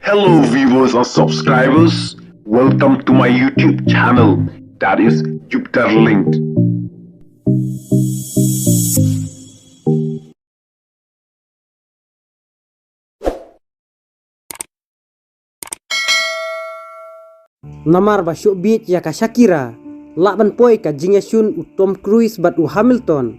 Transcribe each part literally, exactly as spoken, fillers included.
Hello viewers and subscribers, welcome to my YouTube channel, that is Jupiter Linked. Namar ba shuh bieit ïa ka Shakira, lah ban poi ka jingïashun u Tom Cruise bad u Hamilton.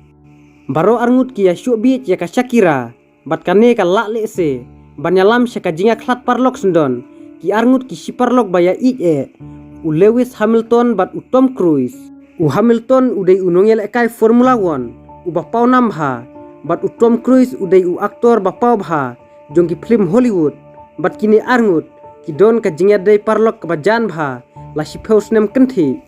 Baroh arngut ki ïa shuh bieit ïa ka Shakira, bad kane ka lah lehse ban ïalam sha ka jingïakhlad paralok syndon, ki arngut ki shi paralok ba ïa ïeit eh, u Lewis Hamilton bad u Tom Cruise. U Hamilton u dei u nongïalehkai Formula One uba pawnam bha, bad u Tom Cruise u dei u aktor ba paw bha jong ki phlim Hollywood, bad kine arngut ki don ka jingïadei paralok kaba jan bha la shiphew snem kynthih.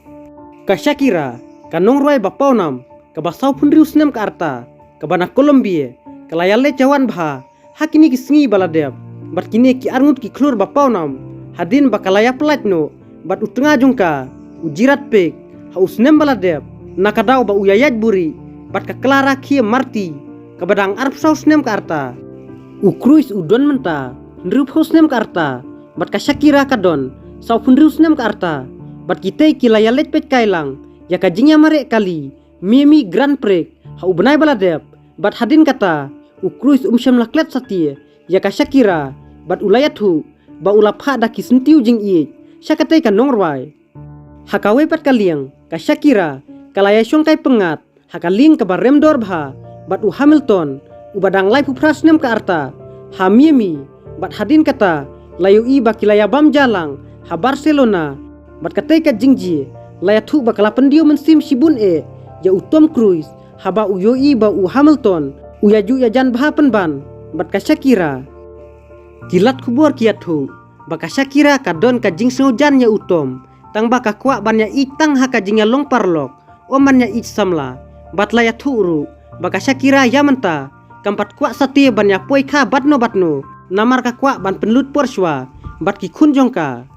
Ka Shakira, ka nongrwai ba pawnam, kaba sawphew hynriew snem ka rta, kaba na Colombia, ka la ïaleit ïawan bha ha kine ki sngi ba la dep, bad kine ki arngut ki khlur ba pawnam, hadien ba ka la ïapyllait noh bad u tnga jong ka, u Gerard Pique, ha u snem ba la dep, na ka daw ba u ïaïaid buhrieh bad ka Clara Kia Marti, kaba dang arphew saw snem ka rta. U Cruise u don mynta hynriewphew snem ka rta, bad ka Shakira ka don sawphew hynriew snem ka rta, bad kitei ki la ïaleit peit kai lang ïa ka jingïamareh kali Miami Grand Prix ha u bnai ba la dep, bad hadien kata u Cruise um shym la klet satia ïa ka Shakira, bad u la ïathuh ba u la phah da ki syntiew jingïeit sha katei ka nongrwai. Ha kawei pat ka liang, ka Shakira ka la ïashongkai pyngngad ha ka lieng kaba rem dor bha bad u Hamilton, uba dang laiphew phra snem ka rta, ha Miami, bad hadien kata la ïohi ba ki la ïabam ja lang ha Barcelona, bad katei ka jingjia la ïathuh ba ka la pyndiaw mynsiem shibun eh ïa u Tom Cruise haba u ïohi ba u Hamilton u ïajuh ïajan bha pynban bad ka Shakira. Ki lad khubor ki ïathuh ba ka Shakira ka don ka jingsngewjan ïa u Tom, tang ba ka kwah ban ïaieit tang ha ka jingïalong paralok, ym ban ïaieit samla, bad la ïathuh ruh ba ka Shakira ïa mynta kam pat kwah satia ban ïapoi kha bad no bad no, namar ka kwah ban pynlut por shuwa bad ki khun jong ka.